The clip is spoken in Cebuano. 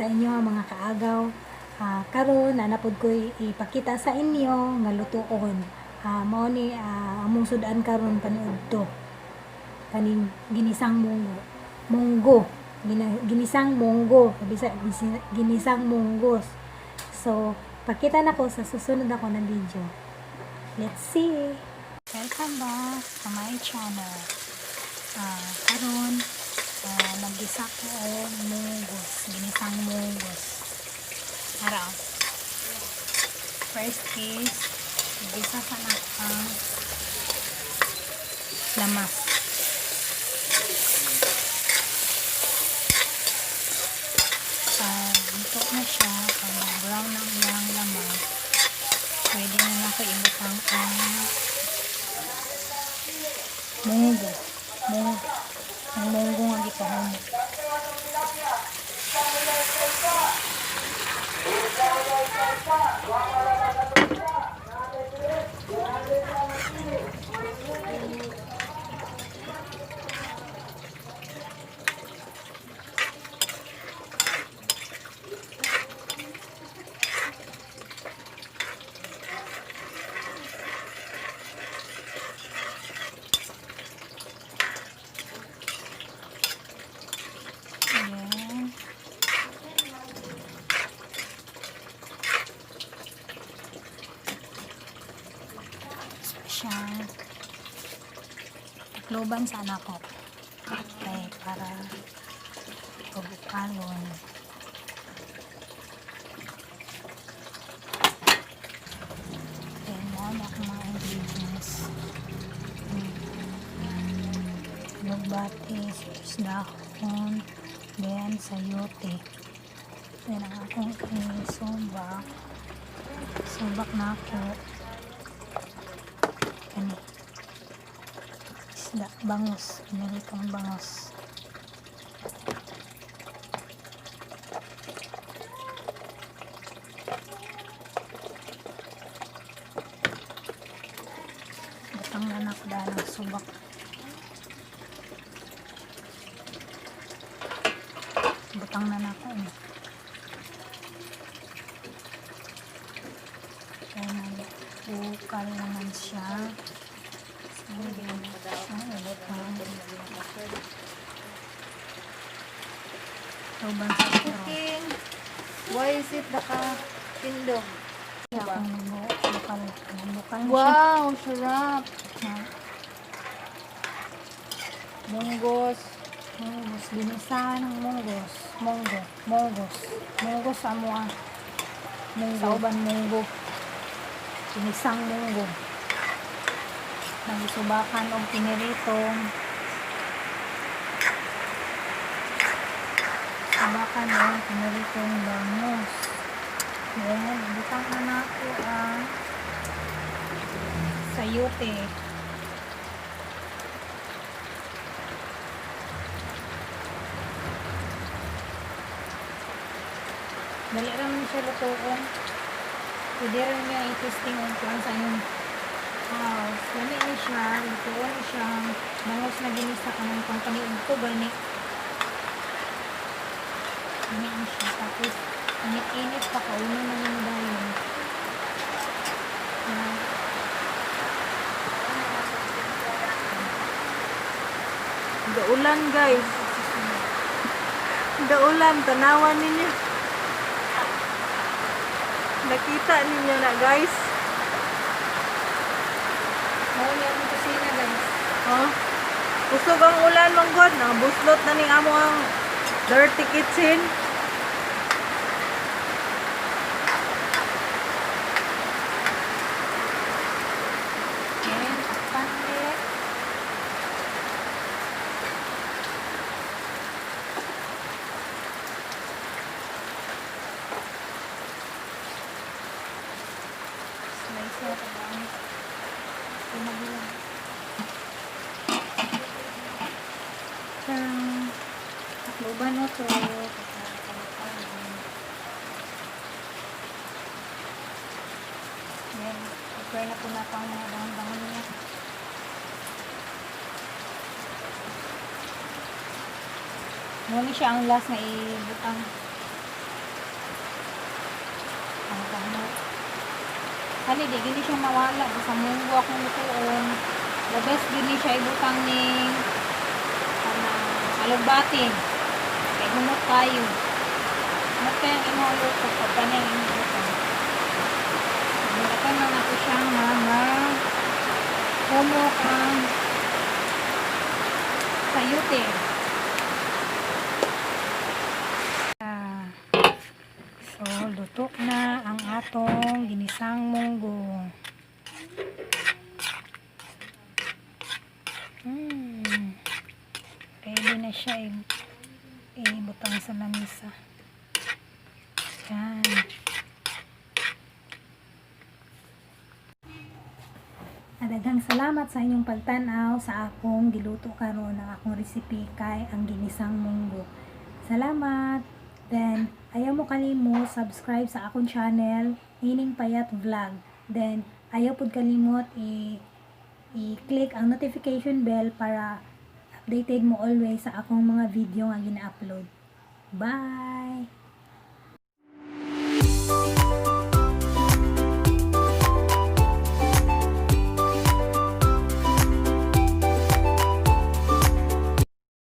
Sa inyo mga kaagaw. Karon naa na pud ko ipakita sa inyo nga lutuon. Mao ni among sud-an karon paniudto. Kaning ginisang munggo. Munggo. Ginisang munggo. Bisa ginisang munggos. So, pakita nako sa susunod ako na video. Let's see. Welcome back to my channel. Karon naggisa ko og munggos, ginisang munggos. Ara. First is gisa sa na ang lamas. Pag luto na siya, pag brown na iyang lamas, pwede na nako ibutang ang munggo. Munggo. Ang munggo nga gipahumok. Ayan. Siya. Takloban sa anak ko. Okay, para pag-ukalon. Then, mao na akong mga ingredients. Alugbati, citrus dahon, then sayote. Then, ang akong isubak, subak na ako. Kani. Isda, bangus, piniritong bangus. Butang na nako daan ang subak. Butang na nako eh. Kaya bukal naman siya. So, siya ibutang. Tuban sa straw. Cooking. Why is it naka-tindog? Kaya akong nagbukal. Nagbukal na siya. Wow, sarap. Ah, Munggos. Munggos. Ginisahan ng munggos. Munggo. Munggos. Munggos sa amuha. Munggo. Sa uban munggo. Ginisang munggo. Nagisubakan og piniritong. Subakan og piniritong bangus. Then, butang na nako ang sayote. Dali ra man siya lutuon. Pwede rin niya i-testing ang kuan sa inyong house. Lami ni siya, lutuon ni siya. Bangos na ginisa kanang pang paniudto gani. Lami ni siya. Tapos, init-init pa kauno na nimo dayon. Ah, Daulan, guys. Daulan, tanawan ninyo. Nakita ninyo na, guys. Mao ni akong kusina, guys. Huh? Kusog ang ulan, manggod. Nakabuslot na ning amo ang dirty kitchen. Then, takpan ulit. Slice na ito ba? Pinagulog. Tang! Takloban mo to. Then, prepare na po na ang mga dahon-dahon niya. Muna siya ang last na ibutang. Humok. Kani di gini siya mawala basta munggo akong lutuon. The best gini siya ibutang ning kanang alugbati. Kay humot kayo. Humot kayo ang imong luto pag kani ang imong butang. Muratan lang ako siya nga ma humok ang sayute. Ah, so, luto na ang atong ginisang munggo. Ready na siya ibutang sa lamisa. Yan. Daghang salamat sa inyong pagtan-aw sa akong giluto karon, ang akong recipe kay ang ginisang munggo. Salamat. Then, ayaw mo kalimot subscribe sa akong channel, Nining Payat Vlog. Then, ayaw pud kalimot i-click ang notification bell para updated mo always sa akong mga video nga gina-upload. Bye!